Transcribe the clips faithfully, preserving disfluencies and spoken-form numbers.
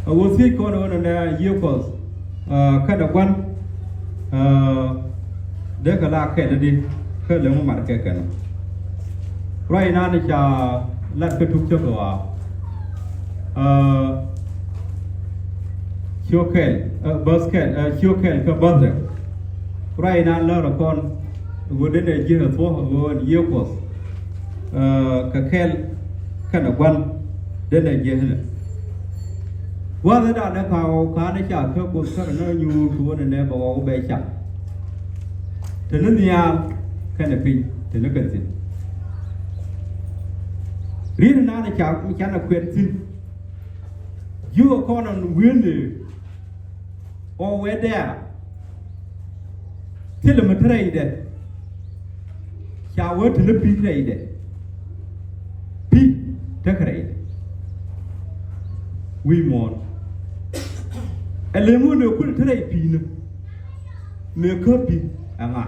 A wä thiec kɔn ɣöö nɛnɛ Yiëë Kuɔth, aa, kɛnɛ gua̱n, aa, dee kɛ la kɛl di kä lɛ ŋu mat kɛ kɛn. Ruac inan ca lat kä Tuk Cäkä Ɣɔaa, aa, ciök kɛl, aa, bäth kɛl, aa, ciök kɛl kä bäth rɛw. Ruac inan lär ɛ kɔn ɣöö denɛ jiäk ɛ thuɔ̱k ɣöö ɛn Yiëë Kuɔth, aa, kɛ kɛl kɛnɛ gua̱n denɛ jiäk inɛ. Gua̱a̱th ɛ da̱a̱n ɛ ka̱a̱k ɣɔw ka̱a̱n ɛ ca kä Kuoth kärɛ ni nyuur kɛ ɣöö nɛnɛ bɛ ɣɔw bɛ cak. Te ni nhial kɛnɛ piny te ni kɛ thi̱n. Riet inan ɛ ca mi canɛ kuɛt thi̱n. Jiök ɛ kɔn ɛn wi̱i̱ni ɣɔw wee dɛ̈ɛ̈r. Thilɛ mi te rɛydɛ. Ca wee te ni pi̱i̱ rɛydɛ. Pi̱i̱ tekɛ rɛydɛ. Wi̱i̱ muɔ̱ɔ̱n. Ɛ lëë ŋun ëë kul te rɛy pi̱i̱ni. Mëë kä pi̱i̱ ɛŋa?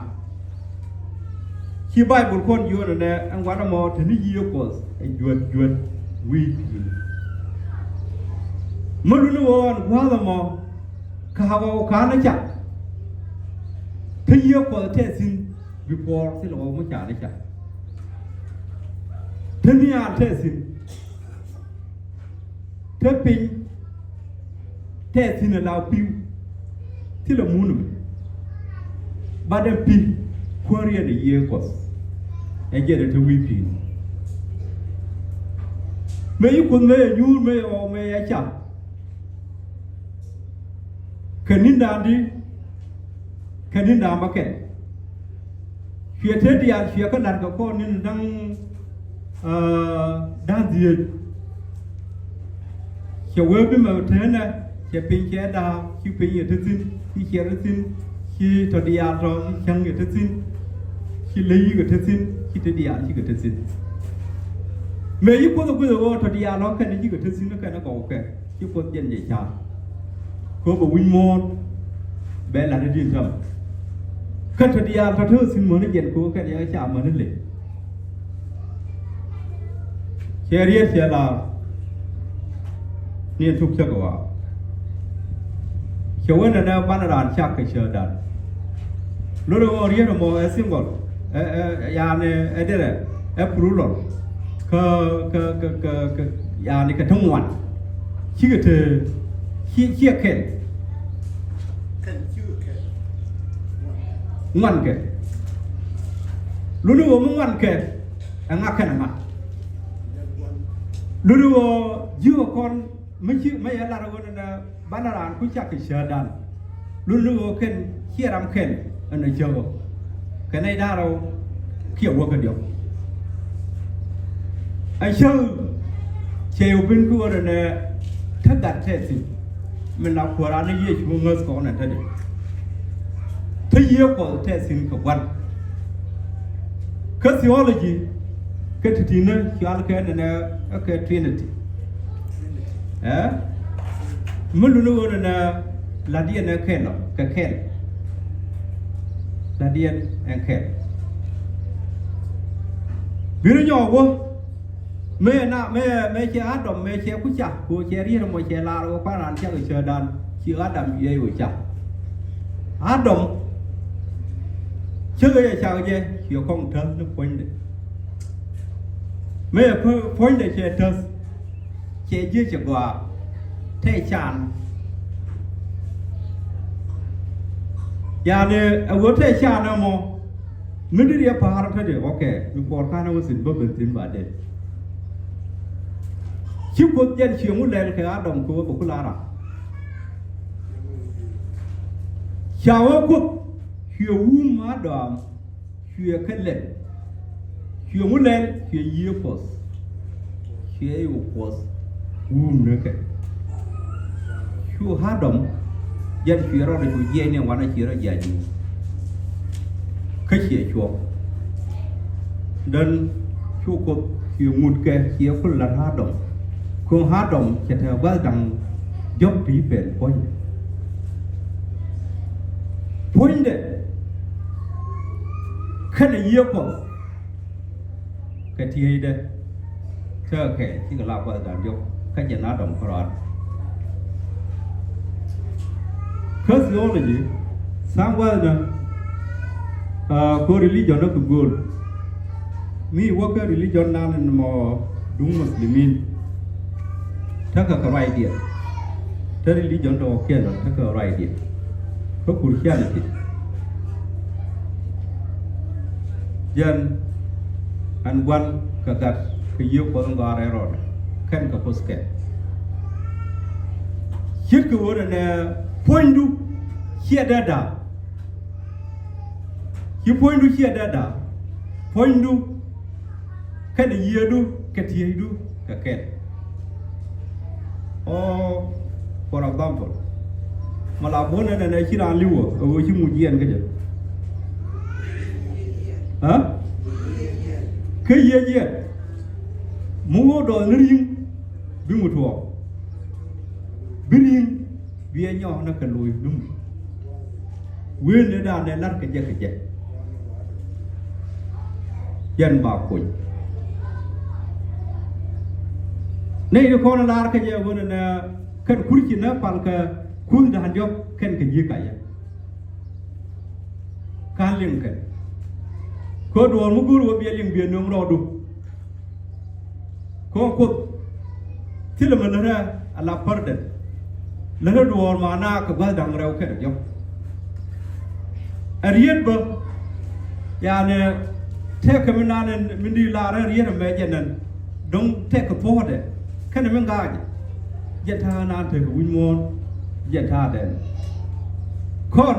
Ci Bayböl kɔn jiöönɛ nɛ ɛn wanɛ mɔ te ni Yiëë Kuɔth ɛ juät juät wi̱i̱ pi̱i̱ni. Mä luni ɣöö ɛn gua̱a̱th ɛmɔ ka̱a̱k ɣɔw ka̱a̱n ɛ cak. Te Yiëë Kuɔth tɛth thi̱n bi puɔɔr thilɛ ɣɔw mi ca ni cak. Te nhial tɛth thi̱n. Te piny tɛth thi̱n ɛ la pi̱w. Thilɛ mun mi. Bat ɛn pi̱ kuäär yɛn ɛ Yiëë Kuɔth. Ɛ jɛn ɛ te wi̱i̱ pi̱i̱ni. Mëë yi Kuoth mëë yɛ nyuur mëë yɛ ɣɔw mëë yɛ cak. Kɛ ni̱n da̱a̱n di kɛ ni̱n da̱a̱n bä kɛn. Cuɛ te diaal cuɛ kä la̱t kɛ kɔn ni̱n da̱ŋ, aa, da̱a̱n dhieec. Cɛ wee bi mɛ te nɛ cɛ piny cɛ da̱a̱ ci piny yɛ te thi̱n ci ciɛr te thi̱n ci tɔ diaal tɔ ci cäŋ yɛ te thi̱n. Ci ley yikɛ te thi̱n ci te diaal cikɛ te thi̱n. Mëë yi Kuoth ɛ guic ɛ ɣöö tɔ diaal ɔ kɛn cikɛ te thi̱n kɛn ɛ gɔw kɛ. Ci Kuoth jɛn jɛ ca̱r. Kɛ ɣöö bɛ wi̱c muɔ̱ɔ̱n bɛ la̱t i̱di̱n täämɛ. Kä te diaal tɔ̱ te thi̱n mäni jɛn kɛ ɣöö kɛn yɛ ca mäni ley. Cɛ riet cɛ la̱r ni ɛn Tuk Cäkä Ɣɔaa. Cɛ wee nɛnɛ banɛ raan cak kɛ cäät dan. Lot ɛ ɣöö riet ɛmɔ ɛ single, ɛ, ɛ, yani ɛ derɛ, ɛ plural. Kä, kä, kä, kä, kä, yani kɛ ti ŋuan. Cikɛ te, ci, ciɛ kɛl. Ŋuan kɛ. Luni ɣöö mi ŋuan kɛ, ɛ ŋa kɛn ɛ ŋa. Luni ɣöö ji̱ ɣä kɔn, mi ci, mi yɛ lar ɣöö nɛnɛ, banɛ raan ku cak kɛ cäät dan. Luni ɣöö kɛn ciɛ ram kɛl ɛn ɛ cäk ɣä. Kɛ nɛy da̱ŋ rɛw kiɛ wäkä diɔ̱k. Ɛ cäk cɛ yɛ wä ben ki ɣöö nɛnɛ te gat tɛth thi̱n. Min la kuäär raan ni Yecu ŋäth kɔn ɛ te di. Te Yiëë Kuɔth tɛth thi̱n kɛ gua̱n. Kä theology kɛ ti̱ti̱ni cual kɛ nɛnɛ ɛ kɛ Trinity. Ɛ? Mi luni ɣöö nɛnɛ la̱tdiɛn ɛ kɛl ɔ, kɛ kɛl. La̱tdiɛn ɛn kɛl. Biri nyɔɔk wä. Mëë na, mëë, mëë cɛ Adam, mëë cɛ ku cak, kɛ ɣöö cɛ riet ɛmɔ cɛ lar ɣöö kua̱ran cak ɛ cäät dan, ci Adam yɛ ɣöö cak. Adam, cäk ɛ yɛ cak jɛ, ciɛ kɔŋ täth ni puɔ̱nydɛ. Mëë puɔ̱-, puɔ̱nydɛ cɛ täth, cɛ jiec cɛ gɔaa, tɛ can. Yani, ɛ ɣöö tɛ can ɛmɔ, mi deri ɛ pa̱a̱r ɔ te di, okay, mi kuɔɔr ka̱n ɛ wä thi̱n bä ben thi̱n ba den. Ci Kuoth jɛn ciɛ ŋu lɛl kɛ Adam kɛ wä bɛ ku la ram. Ca wä Kuoth cuɛ wum Adam, cuɛ kɛ lɛl. Cuɛ ŋu lɛl, cuɛ Yiëë Kuɔth. Cuɛ i̱ wä Kuɔth wum ni kɛ. Cu Adam, jɛn cuɛ rɔɔdɛ cu jiɛc ni wanɛ ciɛ rɔ jiac ni. Kä ciɛ cuɔk. Dän cu Kuoth cuɛ ŋut kɛ ciɛ kul lat Adam. Kuŋ Adam cɛ te gua̱th da̱ŋ diɔ̱k ti pɛl puɔ̱nydɛ. Puɔ̱nydɛ kɛnɛ Yiëë Kuɔth kɛ tieyda. Tekɛ kɛ cikɛ la gua̱th da̱ŋ diɔ̱k kä jɛn Adam kärɔa. Kä theology, tha̱a̱ŋ wäthni, ah, ko religion ni kɛ gööl. Mi wä kä religion nan in mɔ duŋ Muslimin. Tekɛ kɛ ruacdiɛn. Te religion tɔ̱ kɛl tekɛ ruacdiɛn. Kä Christianity. Jɛn ɛn gua̱n kɛ gat kɛ Yiëë Kuɔth in gɔaa rɛl rɔɔdɛ kɛn kɛ Kuoth kɛn. Ce̱tkɛ ɣöö nɛnɛ puɔ̱nydu ciɛ dee da̱a̱k. Ci puɔ̱nydu ciɛ dee da̱a̱k. Puɔ̱nydu kɛnɛ yiëëdu kɛ tieydu kɛ kɛn. Ɔ, for example, mɛ la buɔ̱n ɛn ɛn ɛ ci raan li̱wä ɛ ɣöö ci muc yiɛn kä jɛ. Ɛ? Kä yiëë yiɛn. Mi wä dɔɔth ni ri̱ŋ bi ŋu tuɔɔk. Bi ri̱ŋ bi ɛ nyɔk ni kɛ loc dum. Wëë ni da̱a̱n ɛ lar kɛ jɛ kɛ jɛ. Yɛn ba kuny. Nɛy ti kɔn lar kɛ jɛ ɣöö nɛnɛ kɛn kurci ni pal kɛ kuth da̱a̱n diɔ̱k kɛn kɛ ji̱ kacä. Ka̱n liŋ kɛn. Kä duɔ̱ɔ̱r mi go̱o̱r ɣöö biɛ liŋ biɛ nöŋ rɔɔdu. Kɔn Kuoth thilɛ mi lärä a la pärdɛn. Lärä duɔ̱ɔ̱r ma na kɛ gua̱th da̱ŋ rɛw kɛnɛ diɔ̱k. Ɛ riet bä, yani, tëëkɛ mi naan mi ni laarä riet ɛmɛ jɛ nɛn. Dɔ̱ŋ tëëkɛ puɔ̱ɔ̱dɛ kɛnɛ mi ŋa̱a̱cɛ. Jɛ ta̱a̱ naan tëëkɛ wi̱c muɔ̱ɔ̱n jɛ ta̱a̱dɛn. Kɔn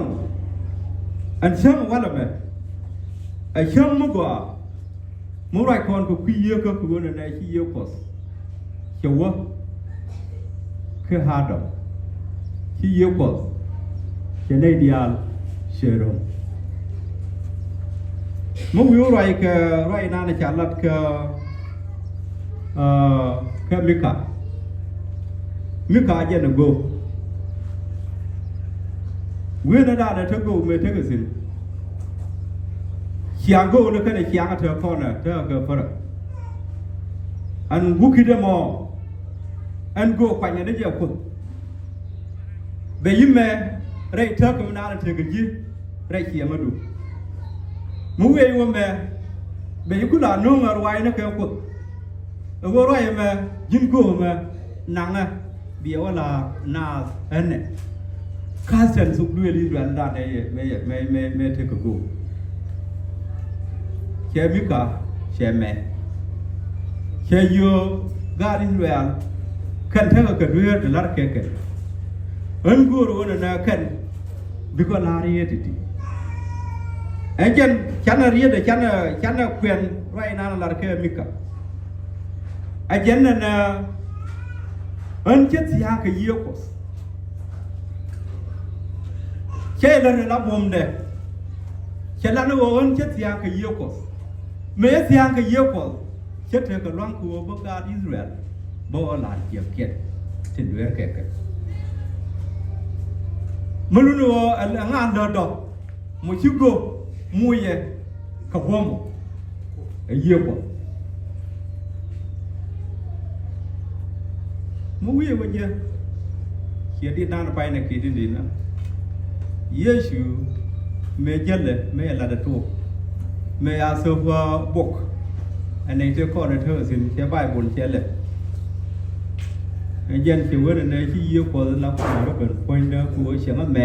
ɛn cäŋ walɛ mɛ ɛ cäŋ mi gɔaa. Mi ruac kɔn kɛ kui̱ Yiëë kä kɛ ɣöö nɛnɛ ci Yiëë Kuɔth cɛ wä kä Adam. Ci Yiëë Kuɔth cɛ nɛy diaal cɛ ro̱ŋ. Mi wi̱i̱ ruac kɛ ruac naan ca lat kä, ah, kä Mika. Mika jɛn ɛ go̱o̱k. Wi̱i̱ ni daanɛ te go̱o̱k mëë tekɛ thi̱n. Ciaŋ go̱o̱k ni kɛnɛ ciaŋ te kɔnɛ te kɛ pärä. Ɛn wukit ɛmɔ ɛn go̱o̱k kuanyɛ ni jɛ Kuoth. Bɛ yi mɛ rɛy täk mi naan tekɛ ji̱ rɛy ciɛmä du. Mi wëë wä mɛ bɛ yi kula no̱o̱ŋ ɛ ruac ni kɛ Kuoth. Ɛ ɣöö ruac ɛmɛ ji̱n go̱o̱k ɛmɛ naŋɛ. Biɛ wä la naath ɛnɛ. Ka̱thɛn thuk duëël Israel da̱a̱n ɛ yɛ mɛ yɛ mɛ mɛ mɛ tekɛ go̱o̱k. Cɛ Mika cɛ mɛ. Cɛ yio̱o̱ gaat Israel kɛn tekɛ kɛ dueer ti la̱r kɛ kɛn. Ɣän go̱o̱r ɣän ɛnɛ kɛn bikɛ la̱r yee ti̱ti̱. Ɛ jɛn canɛ riet ɛ canɛ canɛ kuɛn ruac nan la̱r kɛ Mika. Ɛ jɛn ɛnɛ ɣän cä thia̱a̱ŋ kɛ Yiëë Kuɔth. Cä ilä rɛl a buɔ̱mdɛ. Cɛ lat ni ɣöö ɣän cä thia̱a̱ŋ kɛ Yiëë Kuɔth. Mëë cä thia̱a̱ŋ kɛ Yiëë Kuɔth cä tekɛ lua̱ŋ kɛ ɣöö bä gaat Israel bä ɣöö la̱r jiɛpkiɛn tin dueerkɛ kɛ. Mi luni ɣöö ɛ ŋa̱a̱n dɔ̱dɔ̱. Mɔ ci go̱o̱k mucɛ kɛ buɔ̱mɔ. Ɛ Yiëë Kuɔth. Mi wi̱i̱ wä jɛ ciɛ di̱t naan pay nɛ ki̱i̱t in di̱t na. Yecu mëë jälɛ mëë latdɛ tuɔɔk mëë a thöp buɔk. Ɛ nɛy tëë kɔn ɛ te ɣä thi̱n cɛ Baybol cɛ lɛ. Ɛ jɛn ci wen ɛnɛ ci Yiëë Kuɔth la kuäärä ben puɔ̱nydä ku ɣä cieŋ ɛmɛ.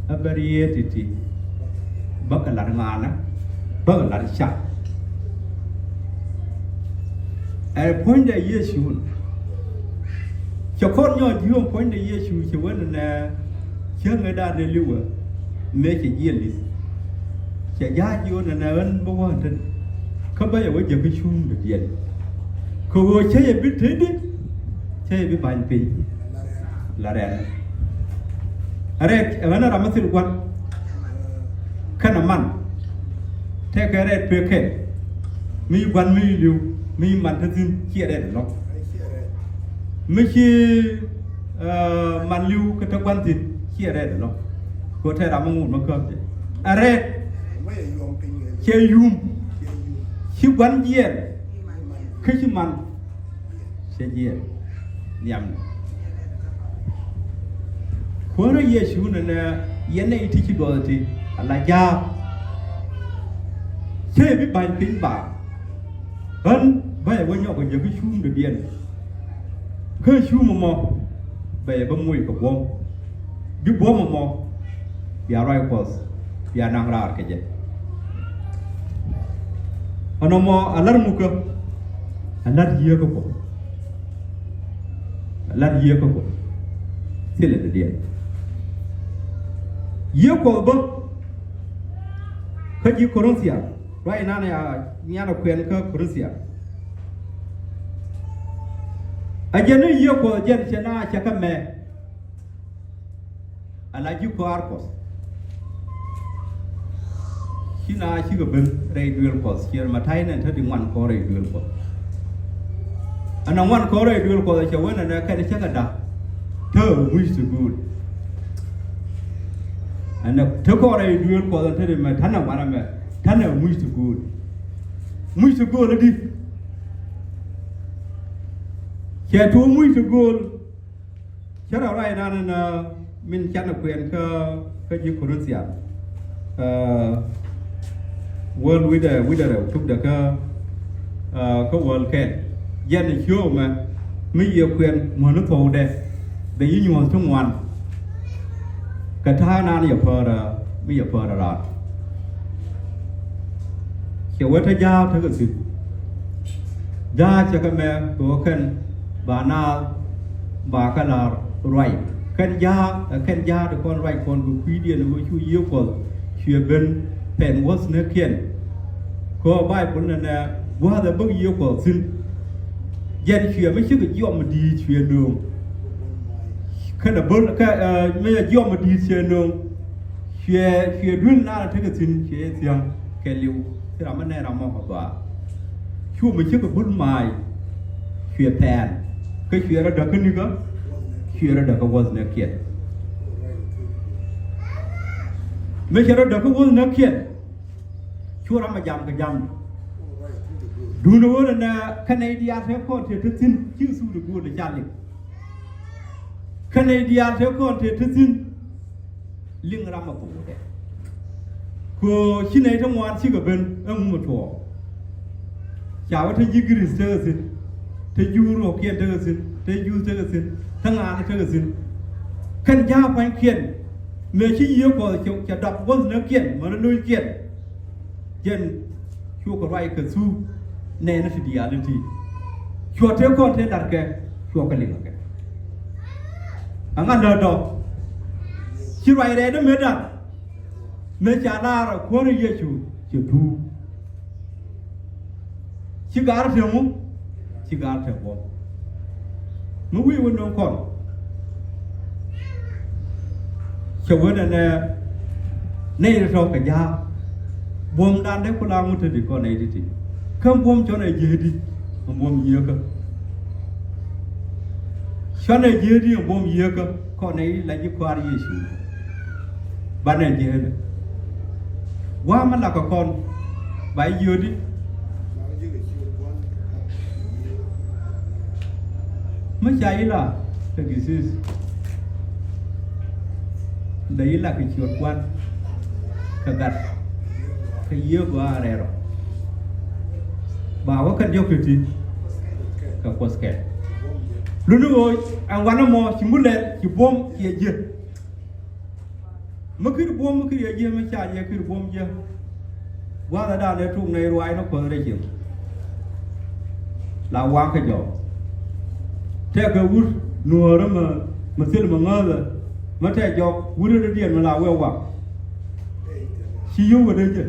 Ɛ bä riet ti̱ti̱ bäkɛ lat ŋaanä bäkɛ lat ca. Ɛ puɔ̱nydɛ Yecu. Cɛ kɔn nyɔɔc ji̱ ɣän puɔ̱nydɛ Yecu ci wen ɛnɛ cieŋ ɛ da̱a̱n ɛ li̱wä mëë cɛ jiɛl li̱th. Cɛ ja̱a̱c ji̱ ɣän ɛnɛ ɣän bä wä tän. Kä bä yɛ wä jäk kä cuŋ dɔ̱diɛn. Kɛ ɣöö cä yɛ bi tetdi cä yɛ bi ba̱ny piny. La rɛɛt. Rɛɛt ɛ ɣän ɛ ram mi thil gua̱n. Kɛnɛ man. Tɛkɛ rɛɛt pek kɛn. Mi gua̱n mi li̱w mi man te thi̱n ciɛ rɛɛt ɛlɔ̱ŋ. Mi ci, eh, man li̱w kä te gua̱n thi̱n ciɛ rɛɛt ɛlɔ̱ŋ. Kɛ ɣöö tɛk ram mi ŋot mi käm jɛ. Ɛ rɛɛt. Cɛ yum. Ci gua̱n jiɛɛn. Kä ci man. Cɛ jiɛɛn. Nhiamni. Kuäärä Yecu nɛnɛ yɛn nɛy ti ci duɔth ti ala jaak. Cä yɛ bi ba̱ny piny baaŋ. Ɣän bä yɛ wä nyɔk kɛ jɛ kä cuum dɔ̱diɛn. Kä cuum ɛmɔ bɛ yɛ bä moc kɛ buɔ̱m. Bi buɔ̱m ɛmɔ bia ruac Kuɔth bia naŋ raar kɛ jɛ. Ɛn ɛmɔ a lar ŋukä, a lar Yieekä Kuɔth. A lar Yieekä Kuɔth. Thilɛ dɔ̱diɛn. Yiëë Kuɔth bä kä ji̱ Korinthia. Ruac inan a nyan a kuɛn kä Korinthia. A jɛn ni Yiëë Kuɔth jɛn cɛ na cɛ kä mɛ. Ala ji̱ kɔaar Kuɔth. Ci na cikɛ ben rɛy duëël Kuɔth, ciɛ Matäy nɛn te di ŋuan kɔn rɛy duëël Kuɔth. Ɛn ɛ ŋuan kɔn rɛy duëël Kuɔth cɛ wen ɛn ɛ kɛn cäkɛ da̱k. Te muc ti gööl. Ɛn ɛ te kɔn rɛy duëël Kuɔth ɛn te di mɛ, ta̱nɛ ŋuan ɛmɛ, ta̱nɛ muc ti gööl. Muc ti gööl ɛ di. Cɛ tuɔɔk muc ti gööl. Cä rɔ ruac inan ɛn, uh, min canɛ kuɛn kä, kä ji̱ Korinthia. Uh, wäl wi̱cdɛ, wi̱cdɛ rɛw tukdɛ kä, uh, kä wäl kɛl. Jɛn ɛ ciöök mɛ mi yiëë kuɛn muäni thuɔ̱kdɛ bɛ yi nyuɔ̱th ti ŋuan. Kɛ ta̱a̱ nan yɛ päärä, mi yɛ päärä raar. Cɛ wee te ja̱a̱k tekɛ thi̱n. Ja̱a̱k cɛ kɛ mɛ kɛ ɣöö kɛn ba naath ba kɛ la̱r ruac. Kɛn ja̱a̱k ɛ kɛn ja̱a̱k ti kɔn ruac kɔn kɛ kui̱diɛn ɣöö cu Yiëë Kuɔth cuɛ ben pɛn wuɔ̱thnikiɛn. Kɛ ɣöö Bayböl nɛnɛ gua̱a̱th ɛ bäk Yiëë Kuɔth thi̱n. Jɛn cuɛ mi cikɛ jiɔam mi di̱i̱t cuɛ nööŋ. Kɛnɛ böl kɛ, eh, mi cɛ jiɔam mi di̱i̱t cuɛ nööŋ. Cuɛ, cuɛ duel naan a tekɛ thi̱n cuɛ thiäŋ kɛ li̱w. Ci ram mi nɛn ram mɔ kɛ gɔaa. Cu mi cikɛ bul maac. Cuɛ pɛɛn. Kä cuɛ rɔ däk kä nikä. Cuɛ rɔ däk kä wuɔ̱thnikiɛn. Mi cɛ rɔ däk kä wuɔ̱thnikiɛn. Cu ram a jam kɛ jam. Duundɛ ɣöö nɛ kɛnɛ i̱ diaal te kɔn te te thi̱n ci thuk di go̱o̱l i̱ ca liŋ. Kɛnɛ i̱ diaal te kɔn te te thi̱n liŋ ram a thok wä dɛ. Kɛ ɣöö ci nɛy te ŋuan cikɛ ben ɛŋu mi tuɔɔk. Ca wä te ji̱ Giriis tekɛ thi̱n, te Juur ɣɔ̱kiɛn tekɛ thi̱n, te Juudh tekɛ thi̱n, te ŋaani tekɛ thi̱n. Kɛn ja̱a̱k pua̱nykiɛn mëë ci Yiëë Kuɔth cɛ, cɛ dap wuɔ̱thnikiɛn mäni lo̱ckiɛn. Jɛn cuɔ kɛ ruac kɛ thuk nɛɛni ti diaal in ti. Cuɔ tëë kɔn tëë la̱rkɛ cuɔ kɛ liŋ kɛ. Aŋa lätdɔ ci ruac rɛɛt mëë dan mëë ca laar a Kuäär Yecu cɛ tuuk. Ci gaar te ŋu? Ci gaar te buɔ̱m. Mi wi̱i̱ wä nöŋ kɔn. Cɛ wä nɛ nɛ nɛy rɛ tɔ̱ kɛ ja̱a̱k. Buɔ̱mdan dee ku la ŋut te di kɔn nɛy ti ti. Kä buɔ̱m cɔn ɛ ji̱ di, buɔ̱m Yieekä. Cɔn ɛ ji̱ di, buɔ̱m Yieekä. Kɔn nɛy la ji̱ kɔaar Yecu. Banɛ ji̱ ɛnɛ. Wa̱a̱ mi lakä kɔn ba jiöt i̱. Mi ca yi la kɛ disease. Dee yi la kɛ ciöt kuan kɛ gat kɛ Yiëë gɔaa rɛl rɔ. Ba wä kɛn diɔ̱k ti̱ti̱ kɛ Kuɔth kɛl. Luni ɣöö ɛn wanɛ mɔ ci ŋut lɛl ci buɔ̱m ciɛ jiäk. Mi kir buɔ̱m mi kir yɛ jiäk mi ca yɛ kir buɔ̱m jiäk. Gua̱a̱thɛ da̱a̱n dee tuk nɛy ruaacni Kuɔth rɛy cieŋ. La waŋ kä jɔk. Tɛkɛ wut nuɔ̱ɔ̱rä mi, mi thil mi ŋääthä. Mi tɛk jɔk wut rɛdiɛn mi la wee waŋ. Ci yio̱w wä dee jɛ.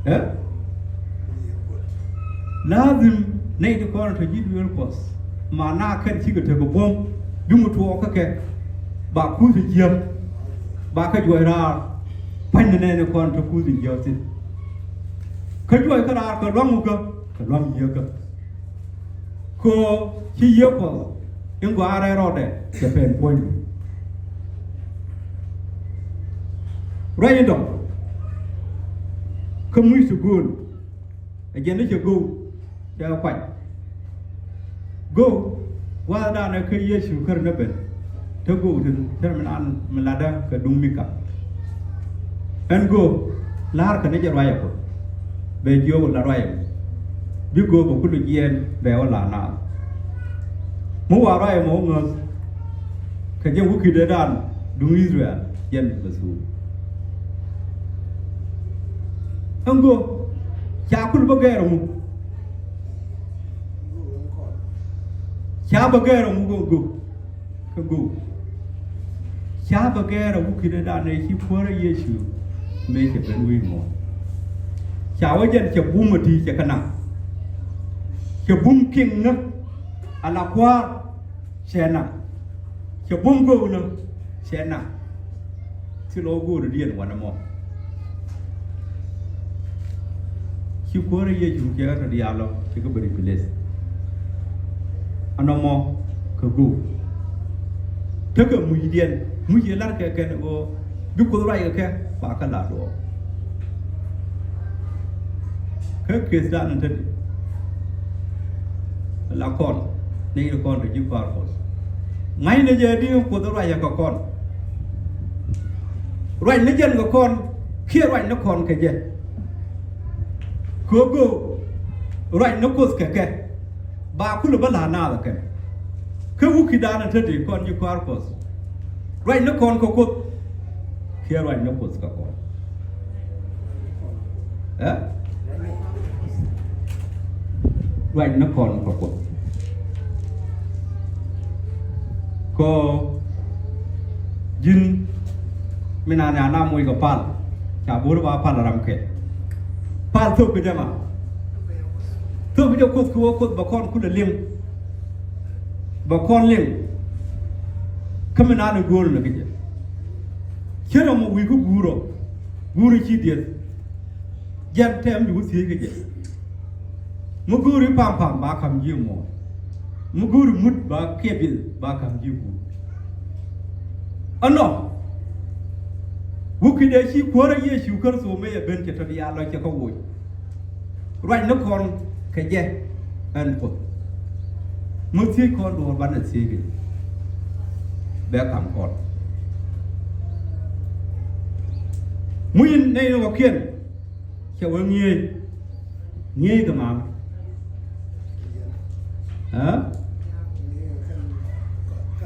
Ɛ? Lathim nɛy ti kɔn tɔ ji̱ duëël Kuɔth. Ma na kɛn cikɛ tekɛ buɔ̱m. Bi ŋu tuɔɔk kä kɛ. Ba kuth jiäk. Ba kä juɔc raar. Pa̱ny ni nɛɛni kɔn tɔ kuth jiäk thi̱n. Kä juɔc kä raar kɛ lua̱ŋ wä kä kɛ lua̱ŋ Yieekä. Kɛ ɣöö ci Yiëë Kuɔth in gɔaa rɛl rɔɔdɛ cɛ pɛn puɔ̱nydu. Ruac in dɔ̱ŋ kä muc ti gööl. Ɛ jɛn ni cɛ go̱o̱k cɛ kuac. Go̱o̱k gua̱a̱thdan ɛ kä Yecu kär ni ben. Te göök thi̱n, cär mi naan mi latdä kɛ duŋ Mika. Ɛn göök la̱rkɛ ni jɛ ruac ɛ Kuoth. Bɛ jiök la ruac ɛ mi bi göök bɛ kulɛ jiɛɛn bɛ wä la naath. Mi wa ruac ɛ mɔ wä ŋäth kɛ jɛn wä ki̱dɛ daan duŋ Israel jɛn bɛ thuuk. Ɛn göök ca kul bä gɛɛr ɛ ŋu? Ca bä gɛɛr ɛ ŋu göök? Kä göök ca bä gɛɛr a wä ki̱n ɛ da̱a̱n ɛ ci Kuäärä Yecu mëë cɛ ben wi̱i̱ muɔ̱ɔ̱n. Ca wä jɛn cɛ bum ɛ ti cɛ kɛ naŋ. Cɛ bum kiŋ ŋä a la kua̱r cɛ naŋ. Cɛ bum göök nä cɛ naŋ. Thilɛ wä go̱o̱rä diɛn wanɛ mɔ. Ci Kuäärä Yecu kiɛ ɣän tɔ diaal ɔ ci kä beri piles. Ɛnɔ mɔ kɛ göök. Tekɛ mucdiɛn muc yɛ lar kɛ kɛn ɣöö bi Kuoth ruac kɛ kɛ ba kä la duɔɔk. Kä kiɛthdan in te di la kɔn ni in kɔn te ji̱ kɔaar Kuɔth. Ŋa̱cnɛ jɛ di Kuoth ruac kɛ kɔn. Ruac ni jɛn kɛ kɔn kiɛ ruac ni kɔn kɛ jɛ. Kɛ ɣöö ruac ni Kuoth kɛ kɛ ba kulɛ bä la̱r naath ɛ kɛn. Kä wä ki̱dan in te di kɔn ji̱ kɔaar Kuɔth. Ruac ni kɔn kɛ Kuoth kiɛ ruac ni Kuoth kɛ kɔn. Ɛ? Ruac ni kɔn kɛ Kuoth. Kɔ ji̱n mi naan ya na moc kɛ pal ca bo̱o̱r ba pal ram kɛ. Pal thok kɛ jɛ ma. Thok kɛ jɛ Kuoth kɛ wä Kuoth bɛ kɔn kulɛ liŋ. Bɛ kɔn liŋ. Kä mi naan in go̱o̱r ni kɛ jɛ. Cä rɔ mɔ wi̱i̱ kä guur ɔ. Guur ci dieth. Jɛn tɛm di wä thiec kɛ jɛ. Mi go̱o̱ri pam pam ba kam ji̱ muɔ̱ɔ̱n. Mi go̱o̱ri mut ba kiɛ bieth ba kam ji̱ guur. Ɛnɔ. Wä ki̱n dee ci Kuäärä Yecu Kritho mëë yɛ ben cɛ tɔ diaal lɔ cɛ kä woc. Ruac ni kɔn kɛ jɛ ɛn Kuoth. Mi thiec kɔn duɔ̱ɔ̱r banɛ thiec kɛ. Bɛ kam kɔn. Muc in nɛy ni kɔ̱kiɛn cɛ wee ŋi̱eec. Ŋi̱eec kɛ maam. Ɛ?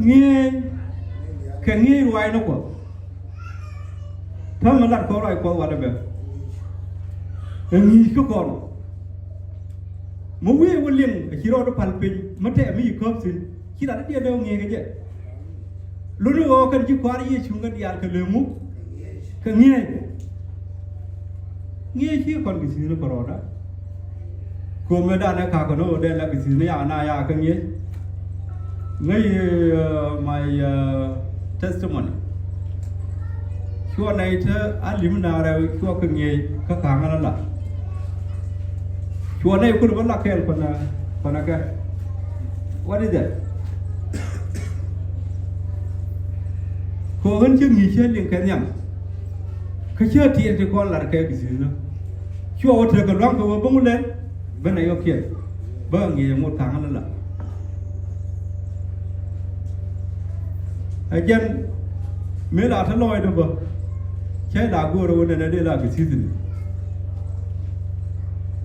Ŋi̱eec kɛ ŋi̱eec ruac ni Kuɔth. Täämɛ lat kɔn ruac Kuɔth watdɛ bɛ. Ɛ ŋi̱i̱c kä kɔn. Mi wi̱i̱ wä liŋ a ci rɔɔdu pal piny mi tɛɛ mi yi käp thi̱n ci lat i̱ diɛn dee wä ŋi̱eec kɛ jɛ. Luni ɣɔɔ kɛn ci kua̱r Yecu ŋä diaal kɛ lemu kɛ ŋi̱eec. Ŋi̱eec ci kɔn kɛ thi̱n kɛ rɔɔda. Ko̱mɛ danɛ kakɛ ni ɣöö dee la kɛ thi̱n ya na ya kɛ ŋi̱eec. Ŋäc, uh, my, uh, testimony. Cuɔ nɛy te a li̱m na rɛw cuɔ kɛ ŋi̱eec kä ka̱a̱ŋä la la. Cuɔ nɛy kulɛ bä la kɛɛl kɔnɛ, kɔnɛ kɛ. What is that? Kɛ ɣän cä ŋi̱i̱c cä liŋ kɛ nhiam. Kä cä tiɛɛk ti kɔn lar kɛ kɛ thi̱n nä. Cuɔ wä tekɛ lua̱ŋ kɛ wä bäŋ wä lɛl. Bä nɛ yɔkiɛn bä ŋi̱eec ŋot ka̱ŋ ala la. Ɛ jɛn mëë la te lɔɔcdä bä cɛ la go̱o̱rä wä nɛnɛ dee la kɛ thi̱thin.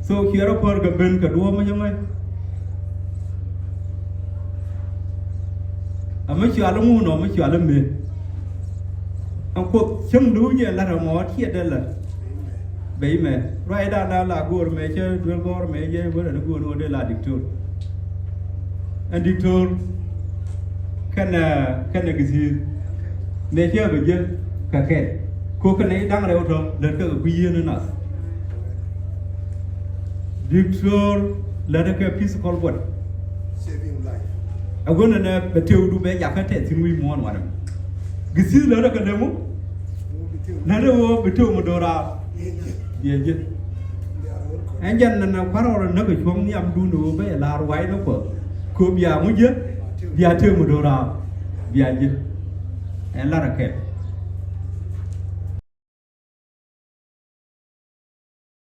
So ciɛ rɔ pär kɛ ben kɛ duɔ̱ɔ̱p mi cä ŋäc. Ɛ mi cual ŋun ɔ mi cual ɛ mëë. Ɛn Kuoth cäŋ duuc jɛ la̱t ɛmɔ tiɛt dee la̱t. Bɛ imɛ ruacdan la la go̱o̱r mɛ cä duel gɔ̱r mɛ jɛ wä rɛn go̱o̱r wä dee la diktor. Ɛn diktor kɛnɛ, kɛnɛ githiir mɛ cä bɛ jɛ kɛ kɛn ko kɛnɛ i̱ da̱ŋ rɛw tɔ lät kɛ kɛ kui̱ yieen nath. Diktor lät kɛ physical body. Saving life. Ɛ ɣöö nɛnɛ bɛ tëëkdu bɛ jakä tɛth thi̱n wi̱i̱ muɔ̱ɔ̱n wanɛ. Githith lät rɛ kɛ lemu. Lät rɛ ɣöö bi tëëk mi do̱raar. Biɛ ji̱. Ɛn jɛn nɛnɛ kua̱r ɣɔr näk kɛ cuɔ̱ŋ nhiamdun ɣöö bä yɛ la̱r wa̱i̱ ni Kuɔth. Kɛ ɣöö bia ŋu ji̱ bia tëëk mi do̱raar. Bia ji̱. Ɛn la̱rä kɛl.